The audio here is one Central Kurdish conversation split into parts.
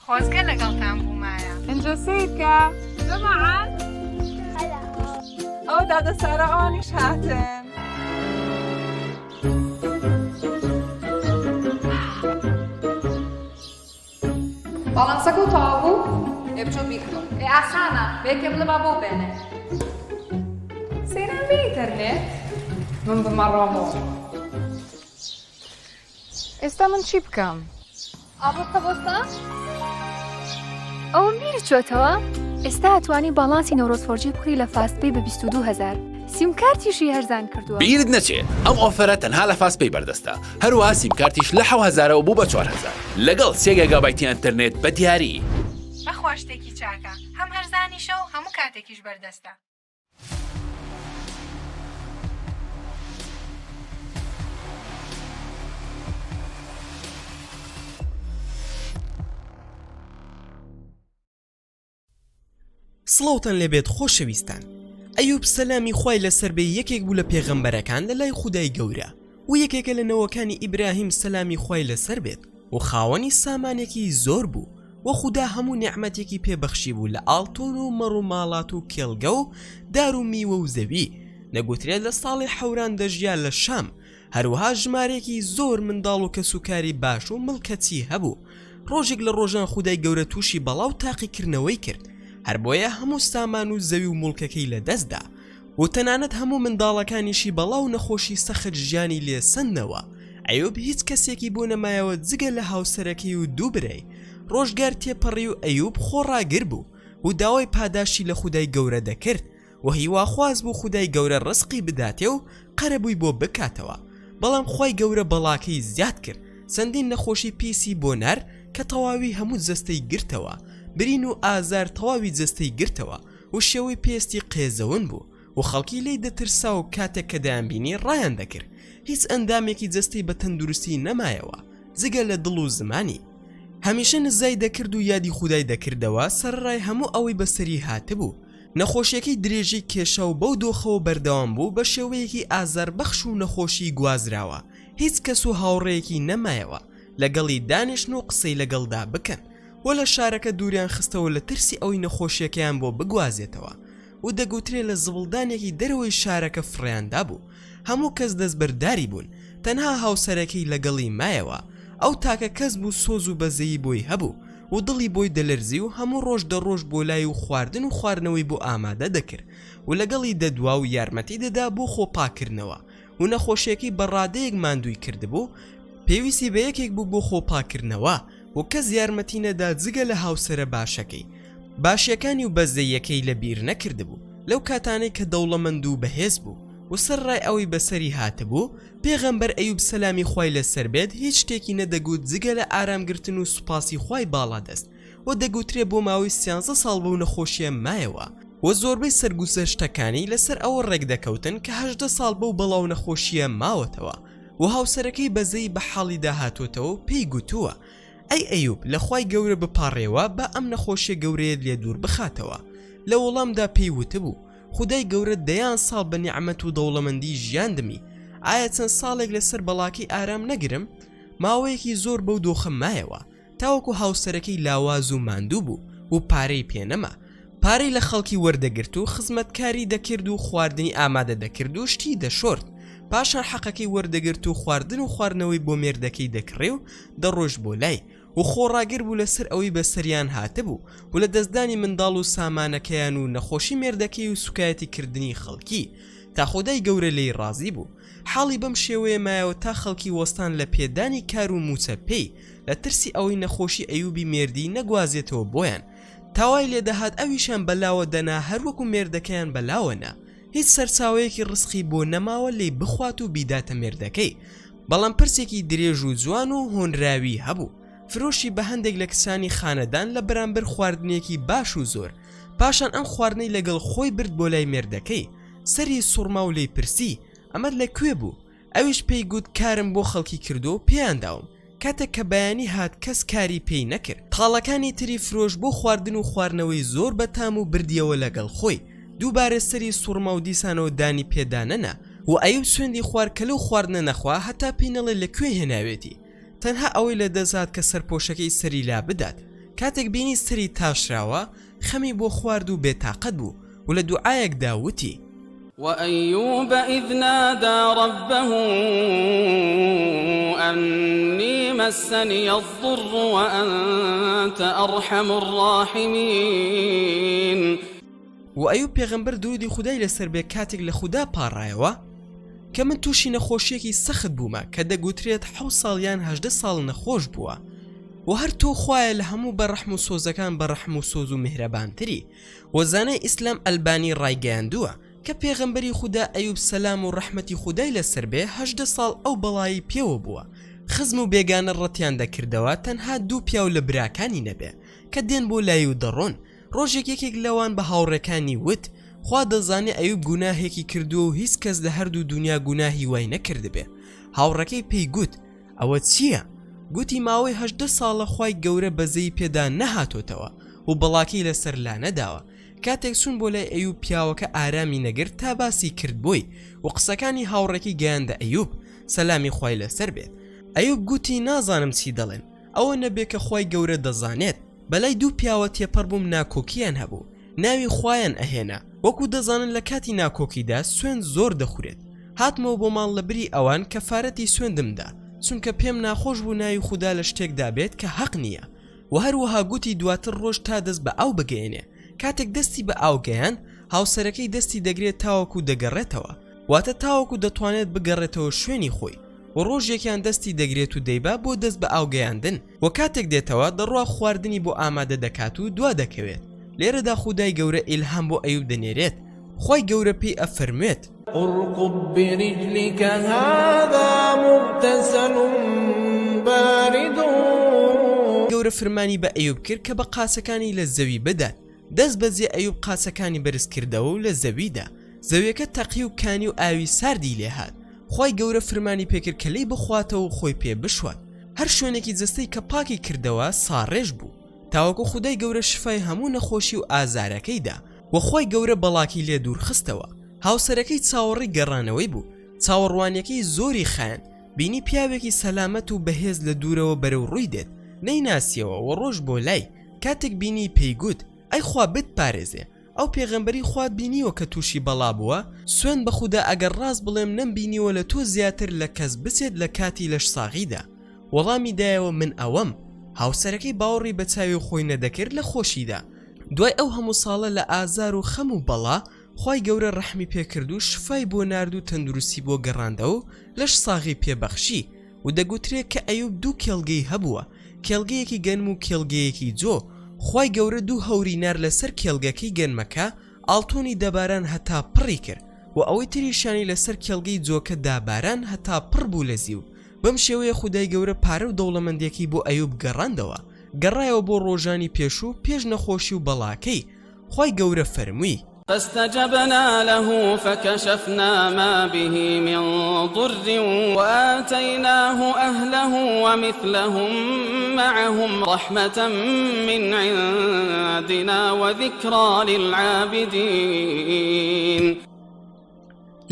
خۆزگە لەگەڵتان بوومایە. ئینجا سەیرکە جەماعەت ئەو دادە سارا ئەوانیش هاتن. باڵانسەکەو تەواو بوو؟ ئێ بچۆ بیکڕە. ئێ ئاسانە، بە یەکێ بڵێ با بۆ بێنێ. سەیران بێ ئینتەرنێت؟ من بمەڕۆمەوە. ئێستا من چی بکەم؟ ئابڕوو بۆستە؟ ئەوەم بیرت چۆتەوە؟ ئێستا ئەتوانی باڵانسی نەورۆز 4G بکڕی لە فاست پەی بە 22 هەزار سیم کارتیشی هەرزان کردووە. بیرت نەچێ ئەم offer ە تەنها لە فاست پەی بەردەستە هەروەها سیم کارتیش لە حەو هەزارەوە بوو بە 4000 لەگەڵ سێ گێگابایتی ئەنتەرنێت بە دیاری. بەخوا شتێکی چاکە هەم هەرزانیشە و هەموو کاتێکیش بەردەستە. سڵاوتان لێبێت خۆشەویستان ئەیوب سەلامی خوای لەسەر بێ یەکێک بوو لە پێغەمبەرەکان لە لای خودای گەورە و یەکێکە لە نەوەکانی ئیبراهیم سەلامی خوای لەسەر بێت و خاوەنی سامانێکی زۆر بوو و خودا هەموو نیعمەتێکی پێ بەخشیبوو لە ئاڵتون و مەڕ و ماڵات و کێڵگە و دار و میوە و زەوی دەگوترێت لە ساڵی حەوران دەژیا لە شام هەروەها ژمارەیەکی زۆر منداڵ و کەسوکاری باش و ملکەچی هەبوو ڕۆژێک لە ڕۆژان خودای گەورە تووشی بەڵا و تاقیکردنەوەی کرد هەر بۆیە هەموو سامان و زەوی و موڵکەکەی لەدەستدا و تەنانەت هەموو منداڵەکانیشی بەڵا و نەخۆشی سەخت ژیانی لێ سەندنەوە ئەیوب هیچ کەسێکی بۆ نەمایەوە جگە لە هاوسەرەکەی و دوو برای ڕۆژگار تێپەڕی و ئەیوب خۆڕاگر بوو و داوای پاداشتی لە خودای گەورە دەکرد و هیواخواز بوو خودای گەورە ڕزقی بداتێ و قەرەبووی بۆ بکاتەوە بەڵام خوای گەورە بەڵاکەی زیاد کرد چەندین نەخۆشی پیسی بۆ نارد کە تەواوی هەموو جەستەی گرتەوە برین و ئازار تەواوی جەستەی گرتەوە و شێوەی پێستی قێزەون بوو و خەڵکی لێی دەترسا و کاتێک کە دەیانبینی ڕایان دەکرد هیچ ئەندامێکی جەستەی بە تەندروستی نەمایەوە جگە لە دڵ و زمانی هەمیشە نزای دەکرد و یادی خودای دەکردەوە سەرەڕای هەموو ئەوەی بەسەری هاتبوو نەخۆشیەکەی درێژەی کێشا و بەو دۆخەوە بەردەوام بوو بە شێوەیەکی ئازاربەخش و نەخۆشی گوازراوە هیچ کەس و هاوڕێیەکی نەمایەوە لەگەڵی دانیشن و قسەی لەگەڵدا بکەن و لە شارەکە دووریان خستەوە لە ترسی ئەوەی نەخۆشیەکەیان بۆ بگوازێتەوە و دەگوترێ لە زبڵدانێکی دەرەوەی شارەکە فڕێیان دابوو هەموو کەس دەستبەرداری بوون تەنها هاوسەرەکەی لەگەڵی مایەوە ئەو تاکە کەس بوو سۆز و بەزەیی بۆی هەبوو و دڵی بۆی دەلەرزی و هەموو ڕۆژ دەڕۆشت بۆ لای و خواردن و خواردنەوەی بۆ ئامادە دەکرد و لەگەڵی دەدوا و یارمەتی دەدا بۆ خۆ پاککردنەوە و نەخۆشیەکەی بە ڕادەیەک ماندووی کردبوو پێویستی بە یەکێک بوو بۆ خۆ پاککردنەوە و کەس یارمەتی نەدا جگە لە هاوسەرە باشەکەی باشیەکانی و بەزەیەکەی لە بیر نەکردبوو لەو کاتانەی کە دەوڵەمەند و بەهێز بوو و سەرڕای ئەوەی بەسەری هاتبوو پێغەمبەر ئەیوب سەلامی خوای لەسەر بێت هیچ شتێکی نەدەگوت جگە لە ئارامگرتن و سوپاسی خوای باڵادەست و دەگوترێ بۆ ماوەی سیانزە ساڵ بەو نەخۆشیە مایەوە و زۆربەی سەرگوزەشتەکانی لەسەر ئەوە ڕێکدەکەوتن کە 18 ساڵ بەو بەڵا و نەخۆشیە ماوەتەوە و هاوسەرەکەی بەزەیی بە حاڵیدا هاتۆتەوە و پێی گوتووە ئەی ئەیوب لە خوای گەورە بپاڕێوە با ئەم نەخۆشیە گەورەیەت لێ دوور بخاتەوە لە وەڵامدا پێی وتبوو خودای گەورە دەیان ساڵ بە نیعمەت و دەوڵەمەندی ژیاندمی ئایا چەند ساڵێک لەسەر بەڵاکەی ئارام نەگرم ماوەیەکی زۆر بەو دۆخە مایەوە تاوەکو هاوسەرەکەی لاواز و ماندوو بوو و پارەی پێ نەما پارەی لە خەڵکی وەردەگرت و خزمەتکاری دەکرد و خواردنی ئامادە دەکرد و شتی دەشۆرد پاشان حەقەکەی وەردەگرت و خواردن و خواردنەوەی بۆ مێردەکەی دەکڕی و دەڕۆشت بۆ لای و خۆڕاگر بوو لەسەر ئەوەی بەسەریان هاتبوو و لە دەستدانی منداڵ و سامانەکەیان و نەخۆشی مێردەکەی و سوکایەتی کردنی خەڵکی تا خودای گەورە لێی ڕازی بوو حاڵی بەم شێوەیە مایەوە تا خەڵکی وەستان لە پێدانی کار و مووچە پێی لە ترسی ئەوەی نەخۆشی ئەیوبی مێردی نەگوازێتەوە بۆیان تا وای لێدەهات ئەویشیان بەلاوە دەنا هەروەکو مێردەکەیان بەلاوە نا هیچ سەرچاوەیەکی ڕزقی بۆ نەماوە لێی بخوات و بیداتە مێردەکەی بەڵام پرسێکی درێژ و جوان و هۆنراوی هەبوو فرۆشی بە هەندێک لە کچانی خانەدان لە بەرامبەر خواردنێکی باش و زۆر پاشان ئەم خواردنەی لەگەڵ خۆی برد بۆ لای مێردەکەی سەری سوڕما و لێی پرسی ئەمەت لە کوێ بوو ئەویش پێی گوت کارم بۆ خەڵکی کردووە و پێیان داوم کاتێک کە بەیانی هات کەس کاری پێی نەکرد تاڵەکانی تری فرۆشت بۆ خواردن و خواردنەوەی زۆر بەتام و بردیەوە لەگەڵ خۆی دووبارە سەری سوڕما و دیسانەوە دانی پێدا نەنا و ئەیوب سوێندی خوارد کە لەو خواردنە نەخوا هەتا پێی نەڵێ لە کوێ هێناوێتی تەنها ئەوەی لە دەست هات کە سەرپۆشەکەی سەری لا بدات. کاتێک بینی سەری تاشراوە خەمی بۆ خوارد و بێتاقەت بوو و لە دوعایەکدا وتی. وأیوب اذ نادی ربه انی مسنی الضر وانت ارحم الراحمین. وە ئەیوب پێغەمبەر درودی خودای لەسەر بێ کاتێک لە خودا پاڕایەوە کە من تووشی نەخۆشیەکی سەخت بوومە کە دەگوترێت حەوت ساڵ یان 18 ساڵ نەخۆش بووە و هەر تۆ خوایە لە هەموو بە ڕەحم و سۆزەکان بە ڕەحم و سۆز و میهرەبانتری و زانای ئیسلام ئەلبانی ڕایگەیاندووە کە پێغەمبەری خودا ئەیوب سەلام و ڕەحمەتی خودای لەسەر بێ 18 ساڵ ئەو بەڵایەی پێوە بووە خزم و بێگانە ڕەتیان دەکردەوە تەنها دوو پیاو لە براکانی نەبێ کە دێن بۆ لای و دەڕۆن ڕۆژێک یەکێک لەوان بە هاوڕێکانی وت، خوا دەزانێ ئەیوب گوناهێکی کردووە و هیچ کەس لە هەردوو دونیا گوناهی وای نەکردبێ. هاوڕێکەی پێی گوت، ئەوە چییە؟ گوتی ماوەی 18 ساڵە خوای گەورە بەزەیی پێدا نەهاتۆتەوە و بەڵاکەی لەسەر لانەداوە. کاتێک چوون بۆ لای ئەیوب پیاوەکە ئارامی نەگرت تا باسی کرد بۆی و قسەکانی هاوڕێکەی گەیاندە ئەیوب، سەلامی خوای لەسەر بێت. ئەیوب گوتی نازانم چی دەڵێن، ئەوە نەبێ کە خوای گەورە دەزانێت. بەلای دوو پیاوە تێپەڕ بووم ناکۆکیان هەبوو ناوی خوایان ئەهێنا وەکو دەزانن لە کاتی ناکۆکیدا سوێند زۆر دەخورێت هاتمەوە بۆ ماڵ لە بری ئەوان کەفارەتی سوێندم دا چونکە پێم ناخۆش بوو ناوی خودا لە شتێکدا بێت کە هەق نییە وە هەروەها گوتی دواتر ڕۆشت تا دەست بە ئاو بگەیەنێ کاتێک دەستی بە ئاو گەیاند هاوسەرەکەی دەستی دەگرێت تاوەکو دەگەڕێتەوە واتە تاوەکو دەتوانێت بگەڕێتەوە شوێنی خۆی و ڕۆژێکیان دەستی دەگرێت و دەیبا بۆ دەست بە ئاو گەیاندن وە کاتێک دێتەوە دەڕوا خواردنی بۆ ئامادە دەکات و دوا دەکەوێت لێرەدا خودای گەورە ئیلهام بۆ ئەیوب دەنێرێت خوای گەورە پێی ئەفەرموێت. ارکض برجلک هذا مغتسل بارد. گەورە فرمانی بە ئەیوب کرد کە بە قاچەکانی لە زەوی بدات دەست بەجێ ئەیوب قاچەکانی بەرز کردەوە و لە زەوی دا زەویەکە تەقی و کانی و ئاوی ساردی لێ هات خوای گەورە فرمانی پێکرد کە لێی بخواتەوە و خۆی پێ بشوات هەر شوێنێکی جەستەی کە پاکی کردەوە ساڕێژ بوو تاوەکو خودای گەورە شفای هەموو نەخۆشی و ئازارەکەی دا وە خوای گەورە بەڵاکی لێ دوور خستەوە هاوسەرەکەی چاوەڕێی گەڕانەوەی بوو چاوەڕوانیەکەی زۆری خایاند بینی پیاوێکی سەلامەت و بەهێز لە دوورەوە بەرەو ڕووی دێت نەیناسیەوە وە ڕۆشت بۆ لای کاتێک بینی پێی گوت ئەی خوا بتپارێزێ ئەو پێغەمبەری خوات بینیوە کە توشی بەڵا بووە؟ سوێند بە خودا ئەگەر ڕاست بڵێم نەمبینیوە لە تۆ زیاتر لە کەس بچێت لە کاتی لەش ساغیدا. وەڵامی دایەوە من ئەوەم. هاوسەرەکەی باوەڕی بە چاوی خۆی نەدەکرد لە خۆشیدا. دوای ئەو هەموو ساڵە لە ئازار و خەم و بەڵا، خوای گەورە ڕەحمی پێکرد و شفای بۆ نارد و تەندروستی بۆ گەڕاندەوە و لەش ساغی پێ بەخشی. و دەگوترێ کە ئەیوب دوو کێڵگەی هەبووە، کێڵگەیەکی گەنم و کێڵگەیەکی جۆ، خوای گەورە دوو هەوری نارد لەسەر کێڵگەکەی گەنمەکە، ئاڵتوونی دەباران هەتا پڕی کرد، و ئەوەی تریشیانی لەسەر کێڵگەی جۆکە داباران هەتا پڕ بوو لە زیو، بەم شێوەیە خودای گەورە پارە و دەوڵەمەندیەکەی بۆ ئەیوب گەڕاندەوە، گەڕایەوە بۆ ڕۆژانی پێشوو پێش نەخۆشی و بەڵاکەی، خوای گەورە فەرمووی. فاستجبنا له فکشفنا ما به من ضر وآتیناه اهله ومثلهم معهم رحمة من عندنا وذکری للعابدین.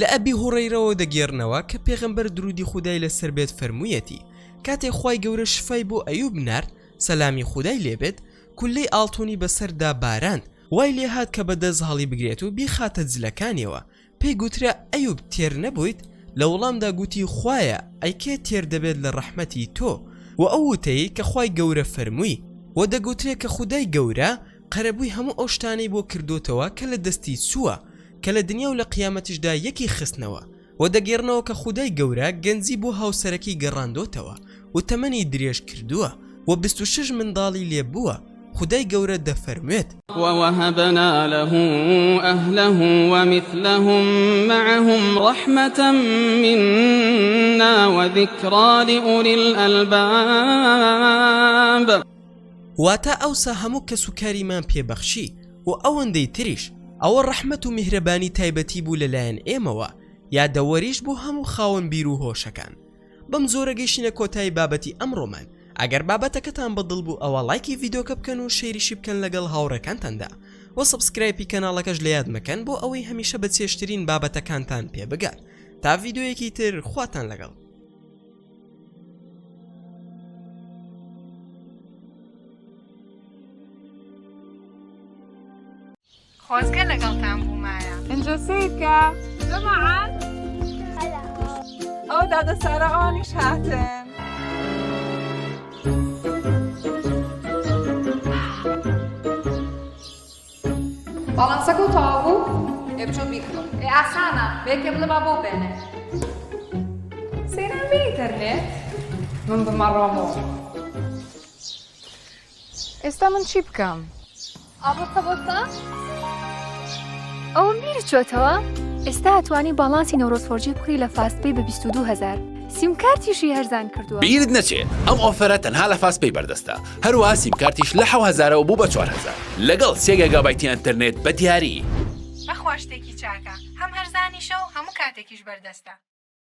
لە ئەبی هوڕەیرەوە دەگێڕنەوە کە پێغەمبەر دروودی خودای لەسەر بێت فەرموویەتی، کاتێک خوای گەورە شفای بۆ ئەیوب نارد، سەلامی خودای لێ بێت، کوللەی ئاڵتونی بەسەردا باراند، وای لێهات کە بە دەست هەڵیبگرێت و بیخاتە جلەکانیەوە، پێی گوترا ئەیوب تێر نەبوویت؟ لە وەڵامدا گوتی خوایە ئەی کێ تێر دەبێت لە ڕەحمەتی تۆ؟ وە ئەو وتەی کە خوای گەورە فەرمووی. وە دەگوترێ کە خودای گەورە قەرەبووی هەموو ئەو شتانەی بۆ کردۆتەوە کە لە دەستی چووە، کە لە دنیا و لە قیامەتیشدا یەکی خستنەوە، وە دەگێڕنەوە کە خودای گەورە گەنجی بۆ هاوسەرەکەی گەڕاندۆتەوە و تەمەنی درێژ کردووە و 26 منداڵی لێ بووە، خودای گەورە دەفەرموێت. ووهبنا له اهله ومثلهم معهم رحمة منا وذکری لأولی الالباب. واتە ئەوسا هەموو کەسوکاریمان پێ بەخشی و ئەوەندەی تریش، ئەوە ڕەحمەت و میهرەبانی تایبەتی بوو لەلایەن ئێمەوە، یادەوەریش بۆ هەموو خاوەن بیر و هۆشەکان. بەم جۆرە گەیشتینە کۆتایی بابەتی ئەمڕۆمان، ئەگەر بابەتەکەتان بە دڵ بوو ئەوا ڵایکی ڤیدۆکە بکەن و share یشی بکەن لەگەڵ هاوڕێکانتاندا و subscribe ی کەناڵەکەش لەیاد مەکەن بۆ ئەوەی هەمیشە بە چێژترین بابەتەکانتان پێ بگات. تا ڤیدۆیەکی تر خواتان لەگەڵ. خۆزگە لەگەڵتان بوومایە. ئینجا سەیرکە جەماعەت ئەو دادە سارا ئەوانیش هاتن. باڵانسەکە و تەواو بوو؟ ئێ بچۆ بیکڕە. ئێ ئاسانە، بە یەکێ بڵێ با بۆ بێنێ. سەیران بێ ئینتەرنێت؟ من بمەڕەمەوە. ئێستا من چی بکەم؟ ئابۆسە بۆسە ئەوم بیرت چۆتەوە؟ ئێستا ئەتوانی باڵانسی نەورۆز فۆرجی بکڕی لە فاست پەی بە 22 هەزار سیم کارتیشی هەرزان کردووە. بیرت نەچێ ئەم offer ە تەنها لە فاست پەی بەردەستە هەروەها سیم کارتیش لە 7000ەوە بوو بە 4000 لەگەڵ سێ گێگابایتی ئەنتەرنێت بە دیاری. بەخوا شتێکی چاکە هەم هەرزانیشە و هەموو کاتێکیش بەردەستە.